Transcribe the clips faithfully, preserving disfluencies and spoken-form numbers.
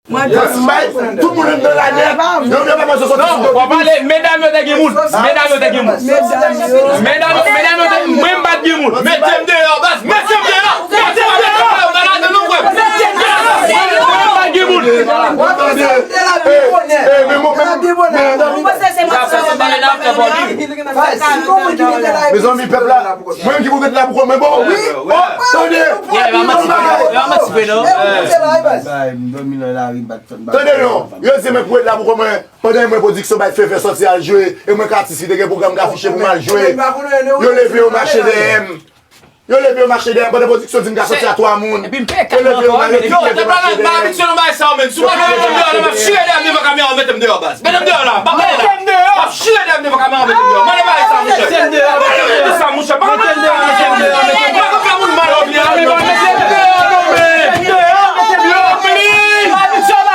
Mwen bay tout moun nan la nèt. Yo vle pa mwen sou sòti. Non, w ap pale, medam yo te gen moun. Medam yo te gen moun. Medam, medam yo te, mwen m pa t gen moun. Mete m deyò, baz. Mete m deyò. Mete m deyò. Mwen m pa t gen moun. Mwen m pa t gen moun. Mezanmi, pèp la, mwen ki pou rete la pou kò mwen, bon. Wi. Tande. Tande non, yo di mwen pou rete la pou kò mwen. Pandan mwen pwodiksyon bay Fevè sòti al jwe, e mwen k atis ki te gen pwogram k afiche pou m al jwe. Yo leve yo mache dèyè m. Yo leve yo mache dèyè m pandan pwodiksyon di m ka sòti a twa moun. Yo leve yo mache dèyè m. Yo, te pa nan, pa abitye nan bagay sa yo, menm. Si w pa mete m deyò la, m ap chire dèyè m devan kamera, mete m deyò, baz. Mete m deyò la, m ap pale la. M ap chire dèyè m devan kamera, mete m deyò. Mande bagay sa, monchè. Mete m deyò, mete m deyò. Mete m deyò, mete m deyò. Mete m deyò, mete m deyò. Mete m deyò, mete m deyò. Mete m deyò.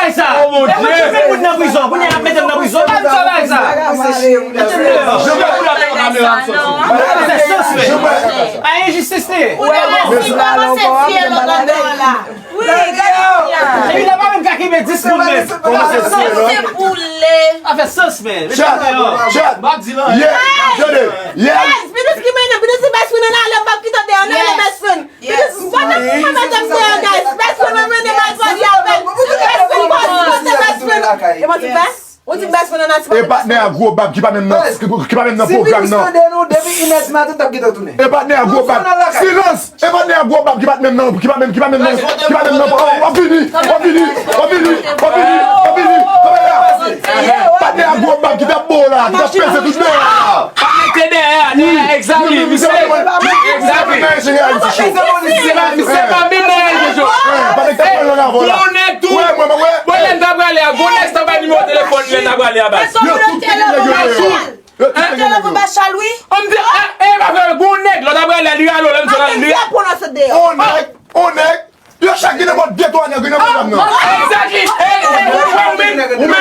Sa. Oh mon Dieu. Mwen mete moun nan prizon. Kounye a ap mete m nan prizon. Mwen sa bay sa. Mete m deyò. Mete m deyò. Sa fè sans, men. A enjistis li ye. Epi la pa menm ka kenbe dis moun, men. Sa fè sans, men. Mete m deyò. M ap di lan. Yeah. Tande. Yeah. Yes, Venus ki mennen, Venus ki best friend an ale, m p ap kite deyò, nan le best friend. Yes. Mwen, mwen, mwen, mwen, mwen, guys. Best friend mwen mennen m al pale avè l. Best friend pa sipoze best friend. E mwen di best? Ou di best friend an a sipoze. E patnè a gwo bab ki pa menm nan, ki, ki pa menm nan pwogram nan. Si Venus tande nou, depi inè di maten, t ap gentan tounen. E patnè a gwo bab. Silans! E patnè a gwo bab ki pa menm nan, ki pa menm, ki pa menm nan, ki pa menm nan. W ap vini, w ap vini, w ap vini, w ap vini, w ap vini. Kanpe la. Patnè a gwo bab ki t ap bo la, ki t ap peze tout deyò a. Pa mete dèyè, dèyè, exactly. Misye, exactly. Misye pa, misye pa menm nan rezo. Gwo nèg tou. Bon, lè n ta prale a, gwo nèg sa bay nimewo telefòn lè n ta prale a, baz. Yo tout ki nèg yo ye. Yo tout ki nèg yo. An di, e, e, pa vre, gwo nèg, lè n ta prale a, li rale, lè m di la, li. On nèg, on nèg. Yo chak gen nenpòt de twa nèg yo nan pwogram nan. Exactly. E, e, ou menm, ou menm, ou menm.